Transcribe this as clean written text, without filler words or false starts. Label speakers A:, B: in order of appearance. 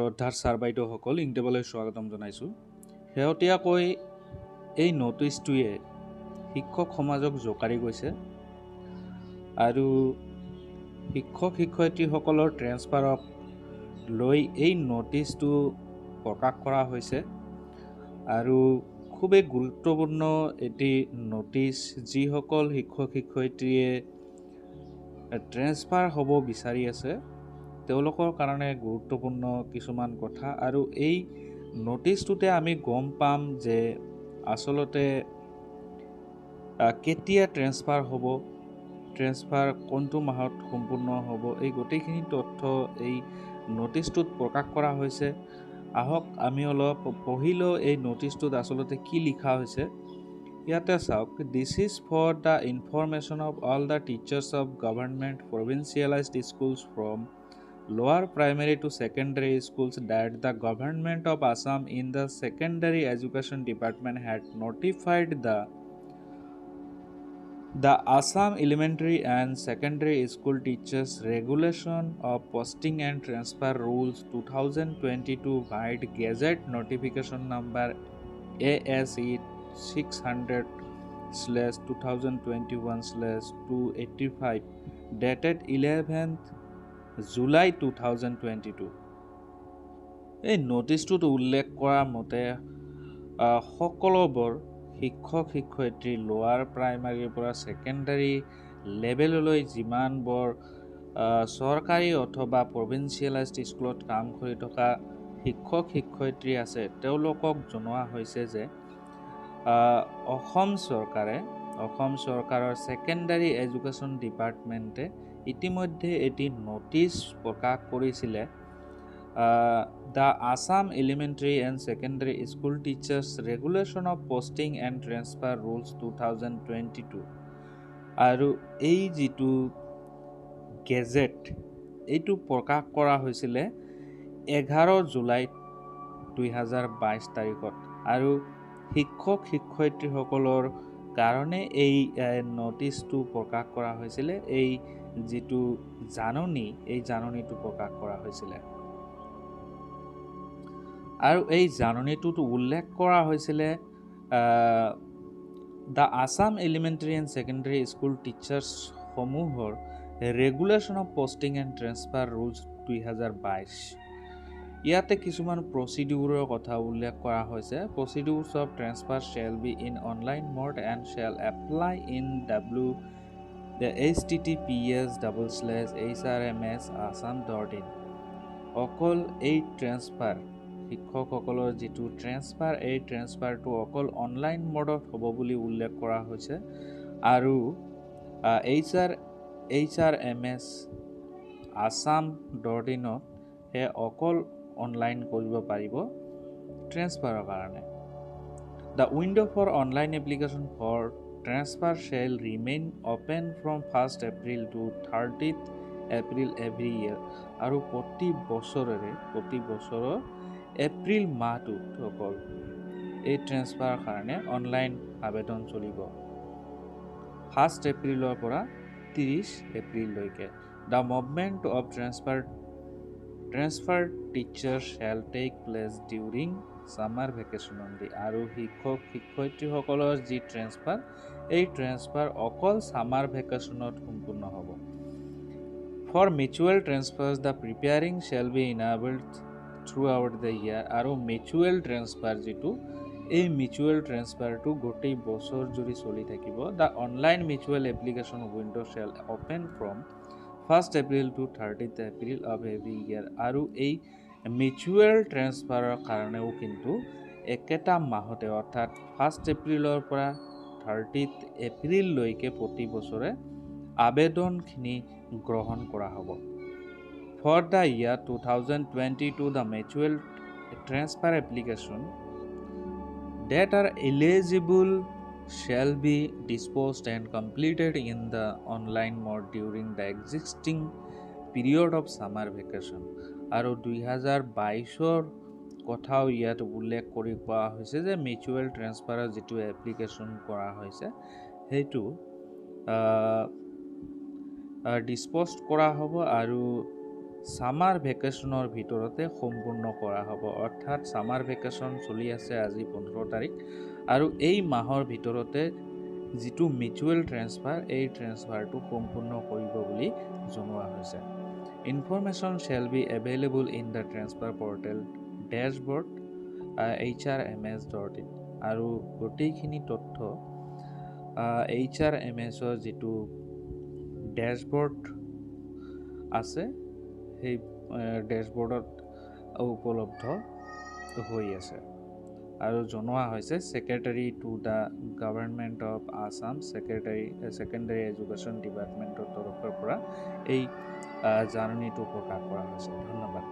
A: শ্ৰদ্ধাৰ ছাৰ বাইদেউসকল, ইংটেবলৈ স্বাগতম জনাইছোঁ। শেহতীয়াকৈ এই ন'টিচটোৱে শিক্ষক সমাজক জোকাৰি গৈছে আৰু শিক্ষক শিক্ষয়িত্ৰীসকলৰ ট্ৰেন্সফাৰক লৈ এই ন'টিচটো প্ৰকাশ কৰা হৈছে আৰু খুবেই গুৰুত্বপূৰ্ণ এটি ন'টিচ। যিসকল শিক্ষক শিক্ষয়িত্ৰীয়ে ট্ৰেন্সফাৰ হ'ব বিচাৰি আছে, তেওঁলোকৰ কাৰণে গুৰুত্বপূৰ্ণ কিছুমান কথা। আৰু এই ন'টিচটোতে আমি গম পাম যে আচলতে কেতিয়া ট্ৰেন্সফাৰ হ'ব, ট্ৰেন্সফাৰ কোনটো মাহত সম্পূৰ্ণ হ'ব, এই গোটেইখিনি তথ্য এই ন'টিচটোত প্ৰকাশ কৰা হৈছে। আহক, আমি অলপ পঢ়ি লওঁ এই ন'টিচটোত আচলতে কি লিখা হৈছে। ইয়াতে চাওক, "This is for the information of all the teachers of government provincialised schools from lower primary to secondary schools that the Government of Assam in the Secondary Education Department had notified the Assam Elementary and Secondary School Teachers Regulation of Posting and Transfer Rules 2022 vide Gazette Notification number ASE 600/2021/285 dated 11th July 2022." এই ন'টিচটোত উল্লেখ কৰা মতে সকলোবোৰ শিক্ষক শিক্ষয়িত্ৰী, লোৱাৰ প্ৰাইমাৰীৰ পৰা secondary লেভেললৈ যিমানবোৰ চৰকাৰী অথবা প্ৰভিঞ্চিয়েলাইজড স্কুলত কাম কৰি থকা শিক্ষক শিক্ষয়িত্ৰী আছে, তেওঁলোকক জনোৱা হৈছে যে অসম চৰকাৰে, অসম চৰকাৰৰ ছেকেণ্ডাৰী এডুকেশ্যন ডিপাৰ্টমেণ্টে ইতিমধ্যে এটি ন'টিচ প্ৰকাশ কৰিছিলে, the Assam Elementary and Secondary School Teachers Regulation of Posting and Transfer Rules 2022। আৰু এই যিটো গেজেট, এইটো প্ৰকাশ কৰা হৈছিলে 11 জুলাই 2022 তাৰিখত আৰু শিক্ষক শিক্ষয়িত্ৰীসকলৰ কাৰণে এই ন'টিচটো প্ৰকাশ কৰা হৈছিলে। এই যিটো জাননী, এই জাননীটো প্ৰকাশ কৰা হৈছিলে আৰু এই জাননীটোত উল্লেখ কৰা হৈছিলে the Assam Elementary and Secondary School টিচাৰ্ছসমূহৰ Regulation of Posting and Transfer Rules 2022। ইয়াতে কিছুমান প্ৰচিডিউৰৰ কথা উল্লেখ কৰা হৈছে। "Procedures of transfer shall be in online mode and shall apply in w https://hrmsassam.in." অকল এই ট্ৰেন্সফাৰ, শিক্ষকসকলৰ যিটো ট্ৰেন্সফাৰ, এই ট্ৰেন্সফাৰটো অকল অনলাইন মোডত হ'ব বুলি উল্লেখ কৰা হৈছে আৰু HRMS Assam dot ইনত সেই অকল অনলাইন কৰিব পাৰিব ট্ৰেন্সফাৰৰ কাৰণে। "The window for online application for transfer shall remain open from 1st April to 30th April every year." আৰু প্ৰতি বছৰেৰে, প্ৰতি বছৰৰ এপ্ৰিল মাহটোত অকল এই ট্ৰেন্সফাৰৰ কাৰণে অনলাইন আবেদন চলিব, 1 এপ্ৰিলৰ পৰা 30 এপ্ৰিললৈকে। "The movement of transfer teacher shall take place during summer vacation only." আৰু শিক্ষক শিক্ষয়িত্ৰীসকলৰ যি ট্ৰেন্সফাৰ, এই ট্ৰেন্সফাৰ অকল ছামাৰ ভেকেশ্যনত সম্পূৰ্ণ হ'ব। "For mutual transfers, the preparing shall be enabled throughout the year." আৰু মিউচুৱেল ট্ৰেন্সফাৰ যিটো, এই মিউচুৱেল ট্ৰেন্সফাৰটো গোটেই বছৰ জুৰি চলি থাকিব। "The online mutual application window shall open from 1st April to 30th April of every year." আৰু এই মিউচুৱেল ট্ৰেন্সফাৰৰ কাৰণেও কিন্তু একেটা মাহতে, অৰ্থাৎ 1 এপ্ৰিলৰ পৰা 30 এপ্ৰিললৈকে প্ৰতি বছৰে আবেদনখিনি গ্ৰহণ কৰা হ'ব। "For the year 2022, the mutual transfer application that are eligible shall be disposed and completed in the online mode during the existing period of summer vacation." আৰু 2022ৰ কথাও ইয়াত উল্লেখ কৰি কোৱা হৈছে যে মিউচুৱেল ট্ৰেন্সফাৰৰ যিটো এপ্লিকেশ্যন কৰা হৈছে, সেইটো ডিছপ'জ কৰা হ'ব আৰু ছামাৰ ভেকেশ্যনৰ ভিতৰতে সম্পূৰ্ণ কৰা হ'ব। অৰ্থাৎ ছামাৰ ভেকেশ্যন চলি আছে আজি 15 তাৰিখ, আৰু এই মাহৰ ভিতৰতে যিটো মিউচুৱেল ট্ৰেন্সফাৰ, এই ট্ৰেন্সফাৰটো সম্পূৰ্ণ কৰিব বুলি জনোৱা হৈছে। Information shall be available in the transfer portal dashboard HRMS.in। আৰু গোটেইখিনি তথ্য এইচ আৰ এম এছৰ যিটো ডেছবৰ্ড আছে, সেই ডেছবৰ্ডত উপলব্ধ হৈ আছে। আৰু জনোৱা হৈছে Secretary to the Government of Assam, Secretary, Secondary Education ডিপাৰ্টমেণ্টৰ তৰফৰ পৰা এই জাননীটো প্ৰকাশ কৰা হৈছে। ধন্যবাদ।